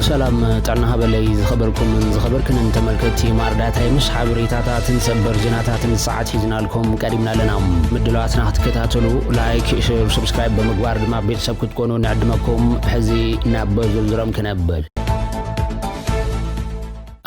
ሰላም ጥዕና ሃበለይ ዝኸበርኩምን ዝኸበርክንን ተመልከትቲ ማርዳ ታይምስ ሓበሬታታትን ሰበር ዜናታትን ሰዓት ሒዝናልኩም ቀሪብና ኣለና። ምድላዋትና ክትከታተሉ ላይክ፣ ሼር፣ ሰብስክራይብ ብምግባር ድማ ቤተሰብ ክትኮኑ ንዕድመኩም። ሕዚ ናብ ዝርዝሮም ክነብል።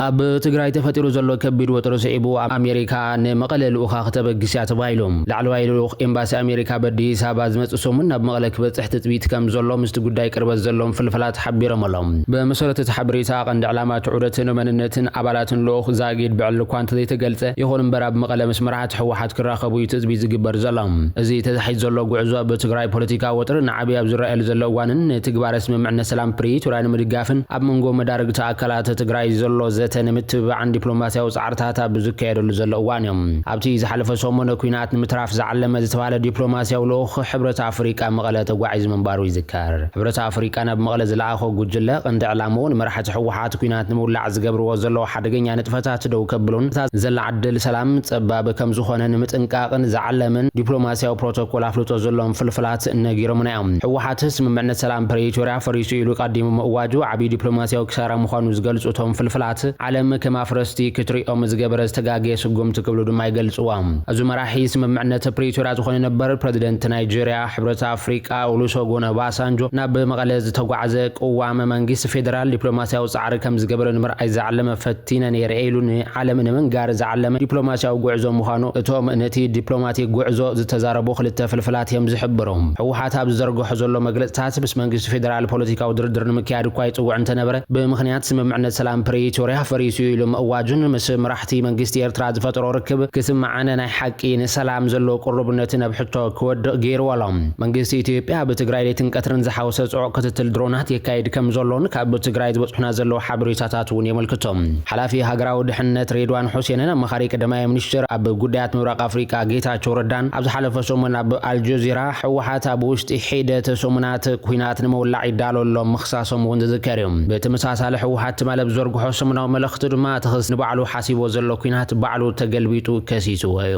ኣብ ትግራይ ተፈጢሩ ዘሎ ከቢድ ወጥሪ ስዒቡ ኣሜሪካ ንመቐለ ልኡኻ ክተበግስ እያ ተባሂሉ። ላዕለዋይ ልኡኽ ኤምባሲ ኣሜሪካ በዲስ ኣበባ ዝመጽእ ሰሙን ናብ መቐለ ክበጽሕ ትጽቢት ከም ዘሎ ምስቲ ጉዳይ ቅርበት ዘለዎም ፍልፍላት ሓቢሮም ኣለዉ። ብመሰረት እቲ ሓበሬታ ቀንዲ ዕላማ እቲ ዑደትን መንነትን ኣባላትን ልኡኽ ዛጊድ ብዕሊ እኳ እንተዘይተገልጸ፣ ይኹን እምበር ኣብ መቐለ ምስ መራሕቲ ህወሓት ክራኸቡ እዩ ትጽቢት ዝግበር ዘሎ። እዚ ተታሒዙ ዘሎ ጉዕዞ ብትግራይ ፖለቲካ ወጥሪ ንዓብይ ኣብ ዝረኣየሉ ዘሎ እዋንን ንትግባረ ስምምዕነት ሰላም ፕሪቶርያ ንምድጋፍን ኣብ መንጎ መዳርግቲ ኣካላት ትግራይ ዘሎ ዘተ ንምትብባዕን ዲፕሎማሲያዊ ጻዕርታት ኣብ ዝካየደሉ ዘሎ እዋን እዮም። ኣብቲ ዝሓለፈ ሰሙን ኲናት ንምትራፍ ዝዓለመ ዝተባህለ ዲፕሎማሲያዊ ልኡኽ ሕብረት ኣፍሪቃ መቐለ ተጓዒዙ ምንባሩ ይዝከር። ሕብረት ኣፍሪቃ ናብ መቐለ ዝለኣኾ ጉጅለ ቀንዲ ዕላምኡ ንመራሕቲ ህወሓት ኲናት ንምውላዕ ዝገብርዎ ዘለዉ ሓደገኛ ንጥፈታት ደው ከብሉን እታ ዘላ ዕድል ሰላም ጸባብ ከም ዝኾነ ንምጥንቃቕን ዝዓለመን ዲፕሎማሲያዊ ፕሮቶኮል ኣፍልጦ ዘለዎም ፍልፍላት ነጊሮምና እዮም። ህወሓት ስምምዕነት ሰላም ፕሪቶርያ ፈሪሱ ኢሉ ቀዲሙ ምእዋጁ ዓብዪ ዲፕሎማሲያዊ ክሳራ ምዃኑ ዝገልጹ እቶም ፍልፍላት፣ ዓለም ከም ኣፍረስቲ ክትሪኦም ዝገበረ ዝተጋገየ ስጉምቲ ክብሉ ድማ ይገልጽዎ። እዚ መራሒ ስምምዕነት ፕሪቶርያ ዝኾነ ነበር ፕረዚደንት ናይጄርያ፣ ሕብረት ኣፍሪቃ ኦሉሰጉን ኦባሳንጆ ናብ መቐለ ዝተጓዕዘ ቅዋም መንግስቲ ፌደራል ዲፕሎማሲያዊ ጻዕሪ ከም ዝገበረ ንምርኣይ ዝዓለመ ፈቲነ ነይረ ኢሉ ንዓለም ንምንጋር ዝዓለመ ዲፕሎማሲያዊ ጉዕዞ ምዃኑ እቶም ነቲ ዲፕሎማቲክ ጉዕዞ ዝተዛረቡ ክልተ ፍልፍላት እዮም ዝሕብሩ። ህወሓት ኣብ ዝዘርግሖ ዘሎ መግለጽታት ምስ መንግስቲ ፌደራል ፖለቲካዊ ድርድር ንምክያድ እኳ ይጽውዕ እንተነበረ፣ ብምኽንያት ስምምዕነት ሰላም ፕሪቶርያ ፈሪሱ ኢሉ ምእዋጁን ምስ መራሕቲ መንግስቲ ኤርትራ ዝፈጠሮ ርክብ ክስማዓነ ናይ ሓቂ ንሰላም ዘለዎ ቅሩብነትን ኣብ ሕቶ ክወድቕ ገይርዎ ኣሎ። መንግስቲ ኢትዮጵያ ኣብ ትግራይ ለይትን ቀትርን ዝሓወሰ ጽዑቕ ክትትል ድሮናት የካይድ ከም ዘሎን ካብ ትግራይ ዝበጽሑና ዘለዉ ሓበሬታታት እውን የመልክቶም። ሓላፊ ሃገራዊ ድሕነት ሬድዋን ሑሴንን ኣማኻሪ ቀዳማይ ሚኒስትር ኣብ ጉዳያት ምብራቕ ኣፍሪቃ ጌታቸው ረዳን ኣብ ዝሓለፈ ሰሙን ኣብ ኣልጀዚራ ህወሓት ኣብ ውሽጢ ሒደት ሰሙናት ኲናት ንምውላዕ ይዳሎ ኣሎ ምኽሳሶም እውን ዝዝከር እዩ። ብተመሳሳሊ ህወሓት ትማሊ ኣብ ዘርግሖ ሰሙናዊ መልእኽቲ ድማ እቲ ክስ ንባዕሉ ሓሲቦ ዘሎ ኲናት ባዕሉ ተገልቢጡ ከሲስዎ እዩ።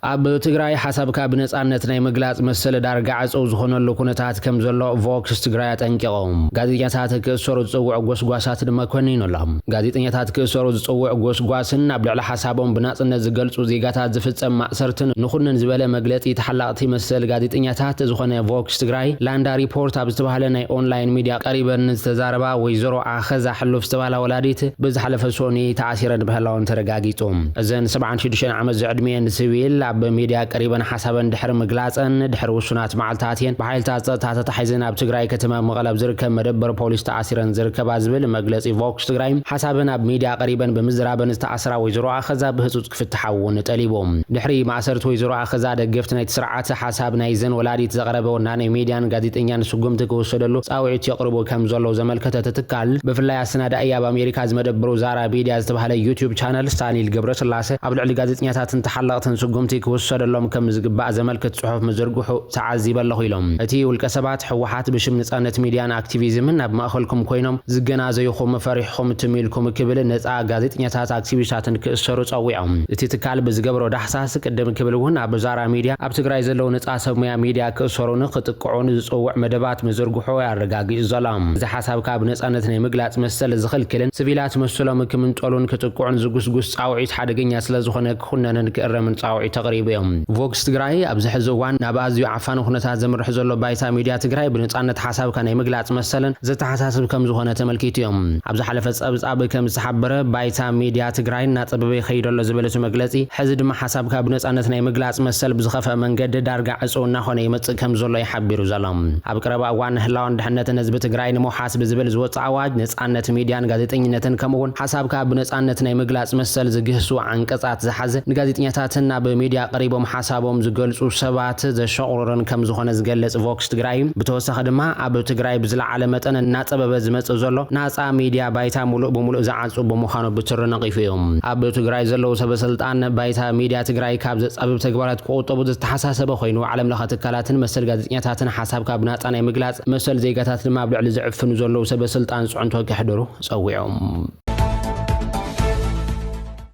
ኣብ ትግራይ ሓሳብካ ብነጻነት ናይ ምግላጽ መሰል ዳርጋ ዕጽው ዝኾነሉ ኩነታት ከም ዘሎ ቮክስ ትግራይ ኣጠንቂቑ። ጋዜጠኛታት ክእሰሩ ዝጽውዕ ጎስጓሳት ድማ ኮኒኑ ኣሎ። ጋዜጠኛታት ክእሰሩ ዝጽውዕ ጎስጓስን ኣብ ልዕሊ ሓሳቦም ብናጽነት ዝገልጹ ዜጋታት ዝፍጸም ማእሰርትን ንኹንን ዝበለ መግለጺ ተሓላቕቲ መሰል ጋዜጠኛታት ዝኾነ ቮክስ ትግራይ ላንዳ ሪፖርት ኣብ ዝተባህለ ናይ ኦንላይን ሚድያ ቀሪበን ዝተዛረባ ወይዘሮ ኣኸዛ ሕሉፍ ዝተባህላ ወላዲት ብዝሓለፈ ሶኒ ተኣሲረን ምህላወን ተረጋጊጹ። እዘን ሰብዓን ሽዱሽተን ዓመት ዝዕድሚኤን ሲቪል ኣብ ሚድያ ቀሪበን ሓሳበን ድሕሪ ምግላጸን ድሕሪ ውሱናት መዓልታት እየን ብሓይልታት ጸጥታ ተታሒዘን ኣብ ትግራይ ከተማ መቐለ ኣብ ዝርከብ መደበር ፖሊስ ተኣሲረን ዝርከባ ዝብል መግለጺ ቮክስ ትግራይ ሓሳበን ኣብ ሚድያ ቀሪበን ብምዝራበን ዝተኣስራ ወይዘሮ ኣኸዛ ብህጹጽ ክፍትሓ እውን ጠሊቡ። ድሕሪ ማእሰርቲ ወይዘሮ ኣኸዛ ደገፍቲ ናይቲ ስርዓት ሓሳብ ናይዘን ወላዲት ዘቕረበ ወናኒ ሚድያን ጋዜጠኛን ስጉምቲ ክውሰደሉ ጻውዒት የቕርቡ ከም ዘለዉ ዘመልከተ እቲ ትካል ብፍላይ ኣሰናዳኢ ኣብ ኣሜሪካ ዝመደበሩ ዛራ ሚድያ ዝተባህለ ዩቲዩብ ቻነል ስታኒል ገብረስላሴ ኣብ ልዕሊ ጋዜጠኛታትን ተሓለቕትን ስጉምቲ ክውሰደሎም ከም ዝግባእ ዘመልክት ጽሑፍ ምዝርግሑ ተዓዚበ ኣለኹ ኢሎም። እቲ ውልቀ ሰባት ህወሓት ብሽም ነጻነት ሚድያን ኣክቲቪዝምን ኣብ ማእኸልኩም ኮይኖም ዝገናዘዩኹም ፈሪሕኹም ትም ኢልኩም ክብል ነጻ ጋዜጠኛታት ኣክቲቪስታትን ክእሰሩ ጸዊዖም። እቲ ትካል ብዝገብሮ ዳህሳስ ቅድም ክብል እውን ኣብ ዛራ ሚድያ ኣብ ትግራይ ዘለዉ ነጻ ሰብ ሙያ ሚድያ ክእሰሩን ክጥቅዑን ዝጽውዕ መደባት ምዝርግሑ ኣረጋጊጹ ዘሎ። እዚ ሓሳብ ካብ ነጻነት ናይ ምግላጽ መሰል ዝኽልክልን ስቪላት መሰሎም ክምንጠሉን ክጥቅዑን ዝጉስጉስ ጻውዒት ሓደገኛ ስለ ዝኾነ ክኹነንን ክእረምን ጻውዒት ኣቕሪቡ እዮም። ቮክስ ትግራይ ኣብዚ ሕዚ እዋን ናብ ኣዝዩ ዓፋኒ ኩነታት ዘምርሕ ዘሎ ባይታ ሚድያ ትግራይ ብነጻነት ሓሳብካ ናይ ምግላጽ መሰልን ዘተሓሳስብ ከም ዝኾነ ተመልኪቱ እዮም። ኣብ ዝሓለፈ ጸብጻብ ከም ዝተሓበረ ባይታ ሚድያ ትግራይ እናጸበበ ይኸይድ ኣሎ ዝበለቱ መግለጺ ሕዚ ድማ ሓሳብካ ብነጻነት ናይ ምግላጽ መሰል ብዝኸፍአ መንገዲ ዳርጋ ዕጹው እናኾነ ይመጽእ ከም ዘሎ ይሓቢሩ ዘሎ። ኣብ ቀረባ እዋን ህላወን ድሕነትን ህዝቢ ትግራይ ንምውሓስ ብዝብል ዝወጽእ ኣዋጅ ነጻነት ሚድያን ጋዜጠኝነትን ከምኡ እውን ሓሳብካ ብነጻነት ናይ ምግላጽ መሰል ዝግህሱ ዓንቀጻት ዝሓዘ ንጋዜጠኛታትን ናብ ሚድያ ቀሪቦም ሓሳቦም ዝገልጹ ሰባት ዘሸቑርርን ከም ዝኾነ ዝገልጽ ቮክስ ትግራይ ብተወሳኺ ድማ ኣብ ትግራይ ብዝለዓለ መጠን እናጸበበ ዝመጽእ ዘሎ ናጻ ሚድያ ባይታ ሙሉእ ብሙሉእ ዝዓጹ ብምዃኑ ብትሪ ነቒፉ እዩ። ኣብ ትግራይ ዘለዉ ሰበስልጣን ባይታ ሚድያ ትግራይ ካብ ዘጻብብ ተግባራት ክቑጠቡ ዝተሓሳሰበ ኮይኑ ዓለም ለኸ ትካላትን መሰል ጋዜጠኛታትን ሓሳብካ ብናጻ ናይ ምግላጽ መሰል ዜጋታት ድማ ኣብ ልዕሊ ዝዕፍኑ ዘለዉ ሰበስልጣን ጽዕንቶ ከሕድሩ ጸዊዖም።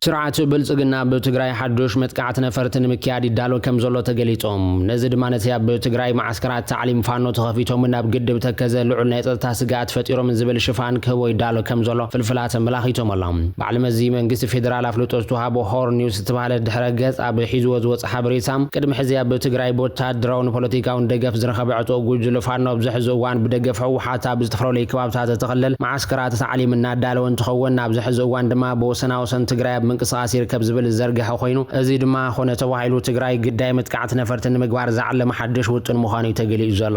ስርዓት ብልጽግና ኣብ ትግራይ ሓዱሽ መጥቃዕቲ ነፈርቲ ንምክያድ ይዳሎ ከም ዘሎ ተገሊጹ። ነዚ ድማ ነቲ ኣብ ትግራይ መዓስከራት ታዕሊም ፋኖ ተኸፊቶም ናብ ግድብ ተከዘ ልዑል ናይ ጸጥታ ስግኣት ፈጢሮም ዝብል ሽፋን ክህቦ ይዳሎ ከም ዘሎ ፍልፍላት ኣመላኺቶም ኣሎ። በዓል መዚ መንግስቲ ፌደራል ኣፍልጦ ዝተዋሃቦ ሆርን ኒውስ ዝተባህለ ድሕረ ገጽ ኣብ ሒዝዎ ዝወጽእ ሓበሬታ፣ ቅድሚ ሕዚ ኣብ ትግራይ ብወታደራውን ፖለቲካውን ደገፍ ዝረኸበ ዕጡቕ ጉጅለ ፋኖ ኣብዚ ሕዚ እዋን ብደገፍ ህወሓት ኣብ ዝተፈላለዩ ከባብታት ዝተኸለል መዓስከራት ታዕሊም እናዳለወ እንትኸውን፣ ኣብዚ ሕዚ እዋን ድማ ብወሰናወሰን ትግራይ ኣብ ምንቅስቃስ ይርከብ ዝብል ዝዘርግሐ ኮይኑ፣ እዚ ድማ ኮነ ተባሂሉ ትግራይ ግዳይ መጥቃዕቲ ነፈርቲ ንምግባር ዝዓለመ ሓድሽ ውጥን ምዃኑ እዩ ተገሊጹ ዘሎ።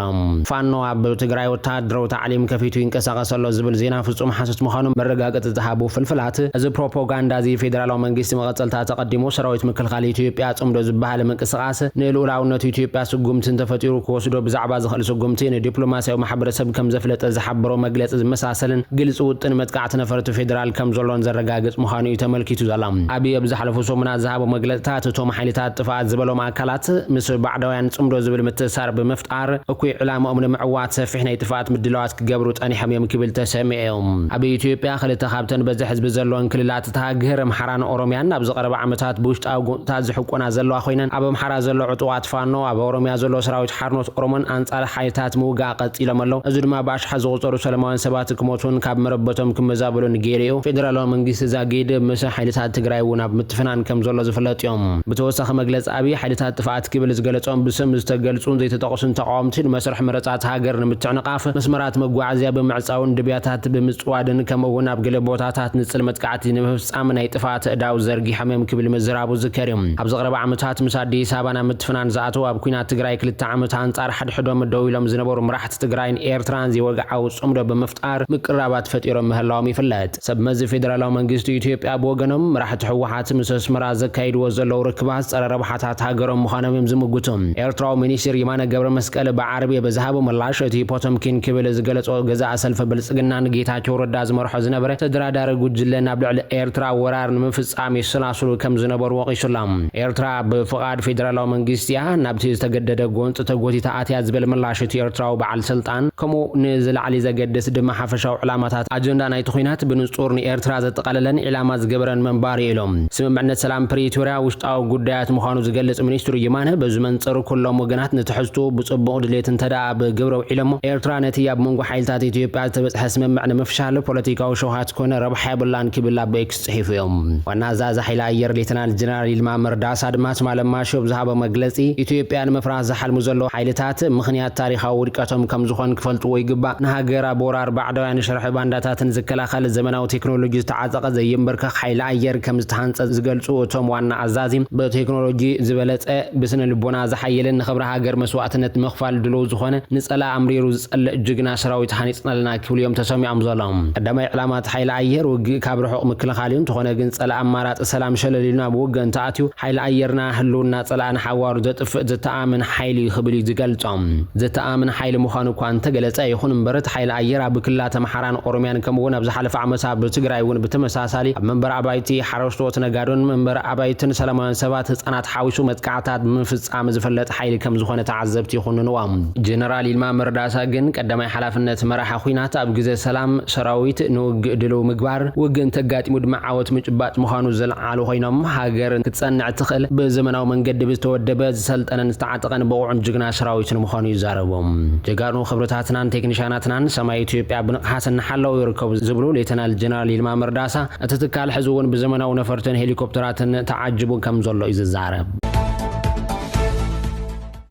ፋኖ ኣብ ትግራይ ወታደራዊ ታዕሊም ከፊቱ ይንቀሳቐስ ኣሎ ዝብል ዜና ፍጹም ሓሶት ምዃኑ መረጋገጺ ዝሃቡ ፍልፍላት፣ እዚ ፕሮፓጋንዳ እዚ ፌደራላዊ መንግስቲ መቐጸልታ ተቐዲሙ ሰራዊት ምክልኻል ኢትዮጵያ ጽምዶ ዝበሃል ምንቅስቃስ ንልኡላውነት ኢትዮጵያ ስጉምቲ እንተፈጢሩ ክወስዶ ብዛዕባ ዝኽእል ስጉምቲ ንዲፕሎማሲያዊ ማሕበረሰብ ከም ዘፍለጠ ዝሓበሮ መግለጺ ዝመሳሰልን ግልጺ ውጥን መጥቃዕቲ ነፈርቲ ፌደራል ከም ዘሎን ዘረጋግጽ ምዃኑ እዩ ተመልኪቱ ዘሎ። ኣብይ ኣብ ዝሓለፉ ሰሙናት ዝሃቦ መግለጽታት እቶም ሓይልታት ጥፍኣት ዝበሎም ኣካላት ምስ ባዕዳውያን ጽምዶ ዝብል ምትእሳር ብምፍጣር እኩይ ዕላማኦም ንምዕዋት ሰፊሕ ናይ ጥፍኣት ምድላዋት ክገብሩ ጸኒሖም እዮም ክብል ተሰሚዑ እዮም። ኣብ ኢትዮጵያ ክልተ ካብተን በዚ ሕዝቢ ዘለወን ክልላት እታ ሃገር ኣምሓራን ኦሮምያን ኣብዚ ቀረባ ዓመታት ብውሽጣዊ ጎንፅታት ዝሕቆና ዘለዋ ኮይነን፣ ኣብ ኣምሓራ ዘሎ ዕጡቓት ፋኖ ኣብ ኦሮምያ ዘሎ ሰራዊት ሓርነት ኦሮሞን ኣንጻር ሓይልታት ምውጋእ ቀጺሎም ኣለዉ። እዚ ድማ ብኣሽሓት ዝቑጸሩ ሰላማውያን ሰባት ክሞቱን ካብ መረበቶም ክመዛበሉን ገይሩ እዩ። ፌደራላዊ መንግስቲ ዛጊድ ምስ ሓይልታት ትግራይ እውን ኣብ ምትፍናን ከም ዘሎ ዝፍለጥ እዮም። ብተወሳኺ መግለጺ ኣብይ ሓይልታት ጥፍኣት ክብል ዝገለጾም ብስም ዝተገልጹን ዘይተጠቕሱን ተቃወምቲ ንመስርሕ መረጻት ሃገር ንምትዕንቓፍ መስመራት መጓዓዝያ ብምዕጻውን ድብያታት ብምጽዋድን ከምኡ እውን ኣብ ገለ ቦታታት ንጽል መጥቃዕቲ ንምፍጻም ናይ ጥፍኣት እዳው ዘርጊሖም እዮም ክብል ምዝራቡ ዝከር እዩ። ኣብዚ ቀረባ ዓመታት ምስ ኣዲስ ኣበባ ናብ ምትፍናን ዝኣተው ኣብ ኲናት ትግራይ ክልተ ዓመት ኣንጻር ሓድሕዶም ደው ኢሎም ዝነበሩ መራሕቲ ትግራይን ኤርትራን ዘይወግዓዊ ጽምዶ ብምፍጣር ምቅራባት ፈጢሮም ምህላዎም ይፍለጥ። ሰብ መዚ ፌደራላዊ መንግስቲ ኢትዮጵያ ብወገኖም መራሕቲ ህወሓት ምስ ኣስመራ ዘካይድዎ ዘለዉ ርክባት ጸረ ረብሓታት ሃገሮም ምዃኖም እዮም ዝምጉቱ። ኤርትራዊ ሚኒስትር የማነ ገብረ መስቀል ብዓርቢ ብዝሃቦ ምላሽ እቲ ፖቶምኪን ክብል ዝገለጾ ገዛእ ሰልፊ ብልጽግናን ጌታቸው ረዳ ዝመርሖ ዝነበረ ተደራዳሪ ጉጅለ ናብ ልዕሊ ኤርትራ ወራር ንምፍጻም ይሰላስሉ ከም ዝነበሩ ወቒሱላ። ኤርትራ ብፍቓድ ፌደራላዊ መንግስቲ እያ ናብቲ ዝተገደደ ጎንፂ ተጎቲታ ኣትያ ዝብል ምላሽ እቲ ኤርትራዊ በዓል ስልጣን፣ ከምኡ ንዝላዕሊ ዘገድስ ድማ ሓፈሻዊ ዕላማታት ኣጀንዳ ናይቲ ኲናት ብንጹር ንኤርትራ ዘጠቓለለን ዒላማ ዝገበረን ምንባሩ ኢሎም። ስምምዕነት ሰላም ፕሪቶርያ ውሽጣዊ ጉዳያት ምዃኑ ዝገልጽ ሚኒስትሩ የማነ፣ በዚ መንጽር ኩሎም ወገናት ንትሕዝቱ ብጽቡቕ ድሌት እንተ ደኣ ኣብ ግብሪ ውዒሎሞ፣ ኤርትራ ነቲ ኣብ መንጎ ሓይልታት ኢትዮጵያ ዝተበጽሐ ስምምዕ ንምፍሻል ፖለቲካዊ ሸውሃት ኮነ ረብሓ የብላን ክብል ኣብ ኤክስ ጽሒፉ እዮም። ዋና ኣዛዚ ሓይሊ ኣየር ሌተናል ጀነራል ይልማ መርዳሳ ድማ ትማሊ ማሾ ብዝሃቦ መግለጺ፣ ኢትዮጵያ ንምፍራስ ዝሓልሙ ዘለዉ ሓይልታት ምኽንያት ታሪኻዊ ውድቀቶም ከም ዝኾን ክፈልጥዎ ይግባእ። ንሃገር ኣብ ወራር ባዕዳውያን ሽርሒ ባንዳታትን ዝከላኸል ዘመናዊ ቴክኖሎጂ ዝተዓጠቐ ዘይንበርከኽ ሓይሊ ኣየር ከም ዝተሃንጸ ዝገልጹ እቶም ዋና ኣዛዚ፣ ብቴክኖሎጂ ዝበለጸ፣ ብስነ ልቦና ዝሓየለን ንኽብሪ ሃገር መስዋእትነት ምኽፋል ድሉው ዝኾነ፣ ንጸላእ ኣምሪሩ ዝጸልእ ጅግና ሰራዊት ሃኒጽና ኣለና ክብሉ እዮም ተሰሚዖም ዘለዉ። ቀዳማይ ዕላማ እቲ ሓይሊ ኣየር ውግእ ካብ ርሑቕ ምክልኻል እዩ። እንተኾነ ግን ጸላእ ኣማራጺ ሰላም ሸለል ኢሉ ናብ ውግእ እንተኣትዩ፣ ሓይሊ ኣየርና ህልውና ጸላእ ንሓዋሩ ዘጥፍእ ዘተኣምን ሓይሊ እዩ ክብል እዩ ዝገልጾም። ዘተኣምን ሓይሊ ምዃኑ እኳ እንተገለጸ፣ ይኹን እምበር እቲ ሓይሊ ኣየር ኣብ ክልላት ኣምሓራን ኦሮምያን ከምኡ እውን ኣብ ዝሓለፈ ዓመት ኣብ ትግራይ እውን ብተመሳሳሊ ኣብ መንበሪ ኣባይቲ፣ ሓረስቶት፣ ነጋዶን መንበሪ ኣባይትን ሰላማውያን ሰባት፣ ህጻናት ሓዊሱ መጥቃዕታት ብምፍጻም ዝፍለጥ ሓይሊ ከም ዝኾነ ተዓዘብቲ ይኹንንዎ። ጀነራል ይልማ መርዳሳ ግን ቀዳማይ ሓላፍነት መራሒ ኲናት ኣብ ግዜ ሰላም ሰራዊት ንውግእ ድሉው ምግባር፣ ውግእ እንተጋጢሙ ድማ ዓወት ምጭባጥ ምዃኑ ዘልዓሉ ኮይኖም፣ ሃገር ክትጸንዕ ትኽእል ብዘመናዊ መንገዲ ብዝተወደበ፣ ዝሰልጠነን ዝተዓጠቐን ብቑዕን ጅግና ሰራዊትን ምዃኑ ይዛረቡ። ጀጋኑ ክብርታትናን ቴክኒሻናትናን ሰማይ ኢትዮጵያ ብንቕሓት እናሓለዉ ይርከቡ ዝብሉ ሌተናል ጀነራል ይልማ መርዳሳ፣ እቲ ትካል ሕዚ እውን ብዘመናዊ ነፈርትን ሄሊኮፕተራትን ተዓጅቡ ከም ዘሎ እዩ ዝዛረብ።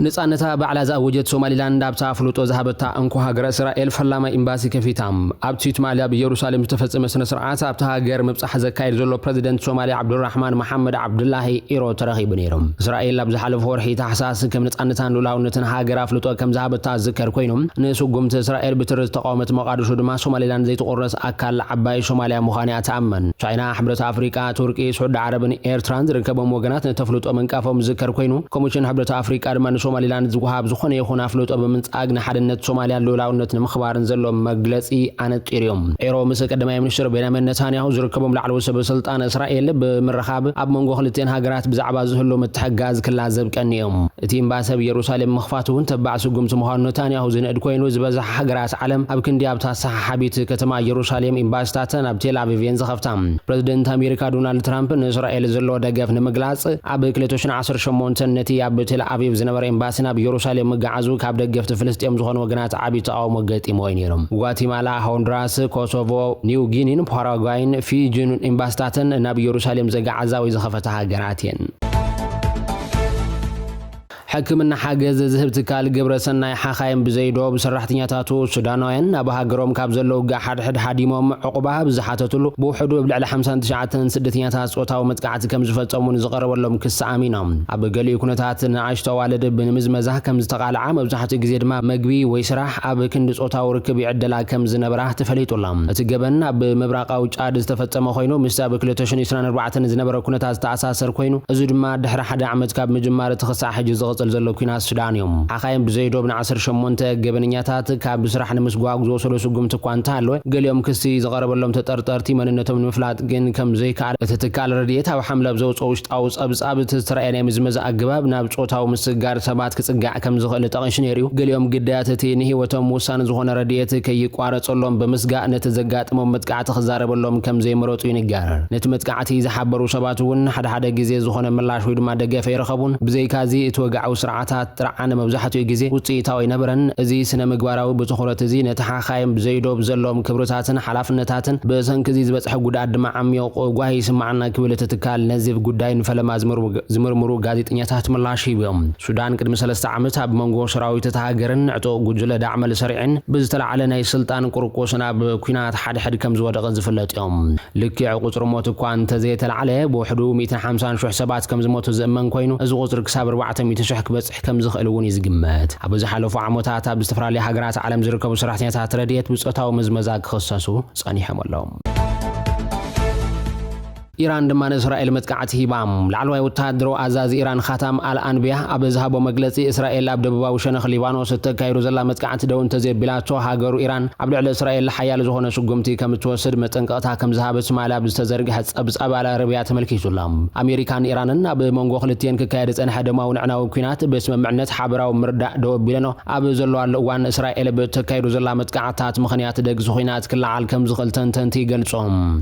ነጻነታ ባዕላ ዝኣወጀት ሶማሊላንድ ኣብታ ኣፍልጦ ዝሃበታ እንኮ ሃገረ እስራኤል ፈላማይ ኤምባሲ ከፊታ። ኣብቲ ትማሊ ኣብ ኢየሩሳሌም ዝተፈጸመ ስነ ስርዓት ኣብታ ሃገር ምብጻሕ ዘካየድ ዘሎ ፕረዚደንት ሶማልያ ዓብዱራሕማን መሓመድ ዓብዱላሂ ኢሮ ተረኺቡ ነይሩ። እስራኤል ኣብ ዝሓለፈ ወርሒ ታሕሳስ ከም ነጻነታን ልኡላውነትን ሃገር ኣፍልጦ ከም ዝሃበታ ዝከር ኮይኑ፣ ንስጉምቲ እስራኤል ብትሪ ዝተቃወመት ሞቃዲሾ ድማ ሶማሊላንድ ዘይትቑረስ ኣካል ዓባይ ሶማልያ ምዃና እያ ትኣምን። ቻይና፣ ሕብረት ኣፍሪቃ፣ ቱርኪ፣ ስዑዲ ዓረብን ኤርትራን ዝርከቦም ወገናት ነተፍልጦ ምንቃፎም ዝከር ኮይኑ፣ ኮሚሽን ሕብረት ኣፍሪቃ ድማ ንሶ ሶማሊላንድ ዝወሃብ ዝኾነ ይኹን ኣፍልጦ ብምንጻግ ንሓድነት ሶማልያን ልኡላውነት ንምኽባርን ዘሎ መግለጺ ኣነጺሩ እዩ። ኤሮ ምስ ቀዳማይ ሚኒስትር ቤንያሚን ነታንያሁ ዝርከቦም ላዕለዎት ሰበ ስልጣን እስራኤል ብምርኻብ ኣብ መንጎ ክልቲኤን ሃገራት ብዛዕባ ዝህሉ ምትሕጋዝ ክላዘብ ቀንዮም። እቲ ኤምባሲ ኣብ ኢየሩሳሌም ምኽፋቱ እውን ተባዕ ስጉምቲ ምዃኑ ነታንያሁ ዝንእድ ኮይኑ፣ ዝበዝሓ ሃገራት ዓለም ኣብ ክንዲ ኣብታ ሰሓሓቢት ከተማ ኢየሩሳሌም ኤምባሲታተን ኣብ ቴል ኣቪቭ እየን ዝኸፍታ። ፕረዚደንት ኣሜሪካ ዶናልድ ትራምፕ ንእስራኤል ዘለዎ ደገፍ ንምግላጽ ኣብ ክልተ ሽሕን ዓሰርተ ሸሞንተን ነቲ ኣብ ቴል ኣቪቭ ዝነበረ ኤምባሲ ናብ ኢየሩሳሌም ምግዓዙ ካብ ደገፍቲ ፍልስጤም ዝኾኑ ወገናት ዓቢ ተቓውሞ ገጢምዎ እዩ ነይሩ። ጓቲማላ፣ ሆንዱራስ፣ ኮሶቮ፣ ኒው ጊኒን ፓራጓይን ፊጂን ኤምባሲታተን ናብ ኢየሩሳሌም ዘገዓዛ ወይ ዝኸፈታ ሃገራት እየን። ሕክምና ሓገዝ ዝህብ ትካል ግብረ ሰናይ ሓኻይም ብዘይዶ ብሰራሕተኛታቱ ሱዳናውያን ናብ ሃገሮም ካብ ዘለዉ ጋሓድሕድ ሓዲሞም ዕቑባ ብዝሓተትሉ ብውሕዱ ኣብ ልዕሊ ሓምሳን ትሽዓተን ስደተኛታት ጾታዊ መጥቃዕቲ ከም ዝፈጸሙ ንዝቐረበሎም ክሲ ኣሚኖም። ኣብ ገሊኡ ኩነታት ንኣሽቱ ኣዋልድ ብምዝመዛ ከም ዝተቓልዓ፣ መብዛሕትኡ ግዜ ድማ መግቢ ወይ ስራሕ ኣብ ክንዲ ጾታዊ ርክብ ይዕደላ ከም ዝነበራ ተፈሊጡላ። እቲ ገበን ኣብ ምብራቓዊ ጫድ ዝተፈጸመ ኮይኑ፣ ምስቲ ኣብ ክልተ ሽሕን ዕስራን ኣርባዕተን ዝነበረ ኩነታት ዝተኣሳሰር ኮይኑ፣ እዚ ድማ ድሕሪ ሓደ ዓመት ካብ ምጅማር እቲ ክሳዕ ሕጂ ዝቕጽል ዘሎ ኲናት ሱዳን እዩ። ሓኻይም ብዘይዶብ ንዓሰርተ ሸሞንተ ገበነኛታት ካብ ስራሕ ንምስጓግ ዝወሰዶ ስጉምቲ እኳ እንተሃለወ፣ ገሊኦም ክሲ ዝቐረበሎም ተጠርጠርቲ መንነቶም ንምፍላጥ ግን ከም ዘይከኣል እቲ ትካል ረድኤት ኣብ ሓምለ ኣብ ዘውፅኦ ውሽጣዊ ጸብጻብ፣ እቲ ዝተረኣየ ናይ ምዝመዛ ኣገባብ ናብ ጾታዊ ምስጋር ሰባት ክጽጋዕ ከም ዝኽእል ጠቒሱ ነይሩ እዩ። ገሊኦም ግዳያት እቲ ንህይወቶም ውሳኒ ዝኾነ ረድኤት ከይቋረጸሎም ብምስጋእ ነቲ ዘጋጥሞም መጥቃዕቲ ክዛረበሎም ከም ዘይመረጹ ይንገር። ነቲ መጥቃዕቲ ዝሓበሩ ሰባት እውን ሓደ ሓደ ግዜ ዝኾነ ምላሽ ወይ ድማ ደገፍ ኣይረኸቡን። ብዘይካዚ እቲ ወግዓዊ ስርዓታት ጥርዓን መብዛሕትኡ ግዜ ውጽኢታዊ ኣይነበረን። እዚ ስነ ምግባራዊ ብትኹረት እዚ ነቲ ሓኻይም ብዘይዶብ ዘለዎም ክብርታትን ሓላፍነታትን ብሰንኪ እዚ ዝበጽሐ ጉድኣት ድማ ዓሚቕ ጓሂ ይስምዓና ክብል እቲ ትካል ነዚ ጉዳይ ንፈለማ ዝምርምሩ ጋዜጠኛታት ምላሽ ሂቦም። ሱዳን ቅድሚ ሰለስተ ዓመት ኣብ መንጎ ሰራዊት እታ ሃገርን ዕጡቕ ጉጅለ ዳዕመል ሰሪዕን ብዝተላዕለ ናይ ስልጣን ቁርቁስ ናብ ኲናት ሓድሕድ ከም ዝወደቐ ዝፍለጥ እዮም። ልክዕ ቁጽሪ ሞት እኳ እንተዘየተላዕለ፣ ብውሕዱ ሚእትን ሓምሳን ሽሕ ሰባት ከም ዝሞቱ ዝእመን ኮይኑ፣ እዚ ቁጽሪ ክሳብ ኣርባዕተ ሚእቲ ሽሕ ክበጽሕ ከም ዝኽእል እውን እዩ ዝግመት። ኣብ ዝሓለፉ ዓመታት ኣብ ዝተፈላለዩ ሃገራት ዓለም ዝርከቡ ሰራሕተኛታት ረድኤት ብጾታዊ ምዝመዛ ክኽሰሱ ጸኒሖም ኣለዉ። ኢራን ድማ ንእስራኤል መጥቃዕቲ ሂባ። ላዕለዋይ ወተሃደራዊ ኣዛዚ ኢራን ኻታም ኣል ኣንቢያ ኣብ ዝሃቦ መግለጺ፣ እስራኤል ኣብ ደቡባዊ ሸነኽ ሊባኖስ እተካይዶ ዘላ መጥቃዕቲ ደው እንተዘየቢላቶ፣ ሃገሩ ኢራን ኣብ ልዕሊ እስራኤል ሓያል ዝኾነ ስጉምቲ ከም እትወስድ መጠንቀቕታ ከም ዝሃበት ትማሊ ኣብ ዝተዘርግሐ ጸብጻብ ኣል ኣረቢያ ተመልኪቱ ኣሎ። ኣሜሪካን ኢራንን ኣብ መንጎ ክልቲኤን ክካየድ ዝጸንሐ ደማዊ ንዕናዊ ኲናት ብስምምዕነት ሓበራዊ ምርዳእ ደው ኣቢለንኦ ኣብ ዘለዋሉ እዋን፣ እስራኤል ብእተካይዶ ዘላ መጥቃዕትታት ምኽንያት ደግሲ ኲናት ክለዓል ከም ዝኽእል ተንተንቲ ይገልጹ።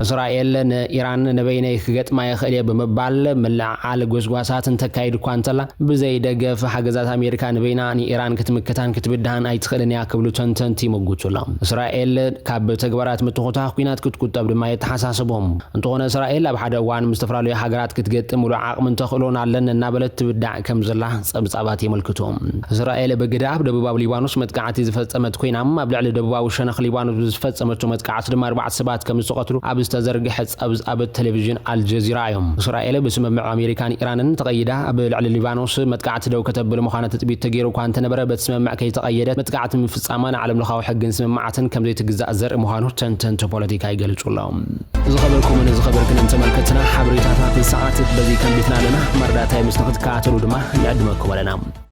እስራኤል ንኢራን ንበይነይ ክገጥማ ይኽእል እየ ብምባል ምልዕዓል ጎስጓሳት እንተካይድ እኳ እንተላ፣ ብዘይ ደገፍ ሓገዛት ኣሜሪካ ንበይና ንኢራን ክትምክታን ክትብድሃን ኣይትኽእልን እያ ክብሉ ተንተንቲ ይምጉቱ ኣለዉ። እስራኤል ካብ ተግባራት ምትኹታኽ ኲናት ክትቁጠብ ድማ የተሓሳስቦም። እንተኾነ እስራኤል ኣብ ሓደ እዋን ምስ ዝተፈላለዩ ሃገራት ክትገጥም ሙሉእ ዓቕሚ እንተኽእሎን ኣለኒ እናበለት ትብዳዕ ከም ዘላ ጸብጻባት የመልክቱ። እስራኤል ብግዳ ኣብ ደቡባዊ ሊባኖስ መጥቃዕቲ ዝፈጸመት ኮይና፣ ኣብ ልዕሊ ደቡባዊ ሸነኽ ሊባኖስ ብዝፈጸመቶ መጥቃዕቲ ድማ ኣርባዕተ ሰባት ከም ዝተቐትሉ ኣብ ዝተዘርግሐ ጸብጻብ ቴሌቪዥን ኣልጀዚራ እዮም። እስራኤል ብስምምዕ ኣሜሪካን ኢራንን ተቐይዳ ኣብ ልዕሊ ሊባኖስ መጥቃዕቲ ደው ከተብል ምዃና ትጽቢት ተገይሩ እኳ እንተነበረ፣ በቲ ስምምዕ ከይተቐየደት መጥቃዕቲ ምፍጻማ ንዓለም ለኻዊ ሕግን ስምምዓትን ከም ዘይትግዛእ ዘርኢ ምዃኑ ተንተንቲ ፖለቲካ ይገልጹ ኣለዉ። ዝኸበርኩምን ዝኸበርክንን ተመልከትና፣ ሓበሬታታት ሰዓት በዚ ከንቢትና ኣለና። መረዳእታ ምስ ንክትከታተሉ ድማ ንዕድመኩም ኣለና።